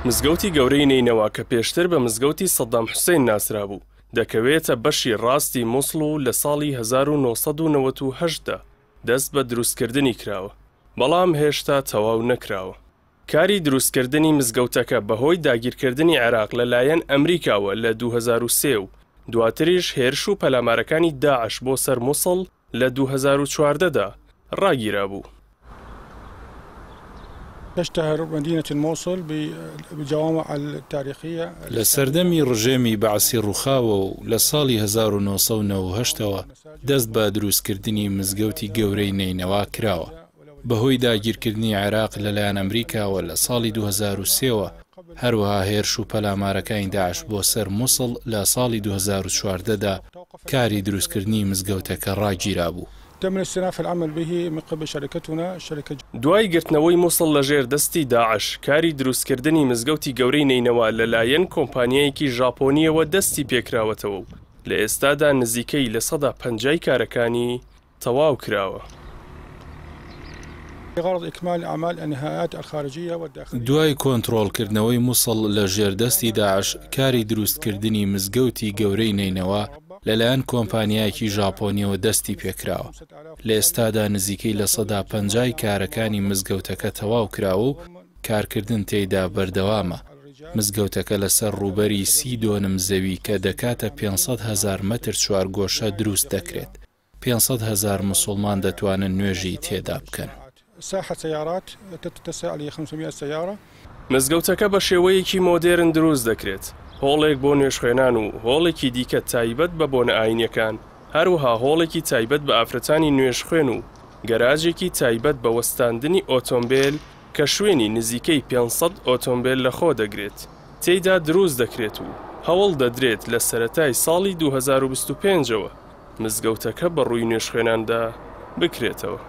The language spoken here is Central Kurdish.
مزگەوتی گەورەی نەینەوا کە پێشتر بە مزگەوتی سەدام حوسێن ناسرابوو، دەکەوێتە بەشی ڕاستی موسڵ و لە ساڵی 1998 دا دەست بە دروستکردنی کراوە، بەڵام هێشتا تەواو نەکراوە. کاری دروستکردنی مزگەوتەکە بەهۆی داگیرکردنی عێراق لەلایەن ئەمریکاوە لە 2003 و دواتریش هێرش و پەلامارەکانی داعش بۆ سەر موسڵ لە 2014 دا ڕاگیرابوو. تشتهر مدینە الموصل بالجوامع التاریخیە. لە سەردەمی ڕژێمی بەعسی ڕووخاوە و لە ساڵی 1998 ەوە دەست بە دروستکردنی مزگەوتی گەورەی نەینەوا کراوە. بەهۆی داگیرکردنی عێراق لەلایەن ئەمریکاوە لە ساڵی 2003 وە، هەروەها هێرش و پەلامارەکانی داعش بۆ سەر موسڵ لە ساڵی 2014 دا کاری دروستکردنی مزگەوتەکە ڕاگیرابوو. تم الاستئناف العمل به من قبل شركتنا شركة. دوای گرتنەوەی موسڵ لەژێر دەستی داعش، کاری دروستکردنی مزگەوتی گەورەی نەینەوا لەلایەن کۆمپانیایەکی ژاپۆنییەوە دەستی پێکراوەتەوە و لە ئێستادا نزیکەی لە پەنجای کارەکانی تەواو کراوە. بغرض اکمال اعمال النهايات الخارجية والداخلية. دوای کۆنترۆڵکردنەوەی موسڵ لە ژێر دەستی داعش، کاری دروستکردنی مزگەوتی گەورەی نەینەوا لەلایەن کۆمپانیایەکی ژاپۆنییەوە دەستی پێکراوە. لە ئێستادا نزیکەی 50% ی کارەکانی مزگەوتەکە تەواو کراوە و کارکردن تێیدا بەردەوامە. مزگەوتەکە لەسەر ڕووبەری 30 دۆنم زەوی کە دەکاتە 500 هەزار مەتر چوارگۆشە دروست دەکرێت. 500 هەزار مسوڵمان دەتوانن نوێژی تێدا بکەن. ساحة سيارات تتسع ل 500 سيارة. مزگەوتەکە بە شێوەیەکی مۆدێرن دروست دەکرێت، هۆڵێک بۆ نوێژخوێنان و هۆڵێکی دیکە تایبەت بە بۆنە ئاینیەکان، هەروەها هۆڵێکی تایبەت بە ئافرەتانی نوێژخوێن و گەراجێکی تایبەت بە وەستاندنی ئۆتۆمبێل کە شوێنی نزیکەی 500 ئۆتۆمبێل لەخۆ دەگرێت تێیدا دروست دەکرێت و هەوڵ دەدرێت لە سەرەتای ساڵی 2025ەوە مزگەوتەکە بە ڕووی نوێژخوێناندا بکرێتەوە.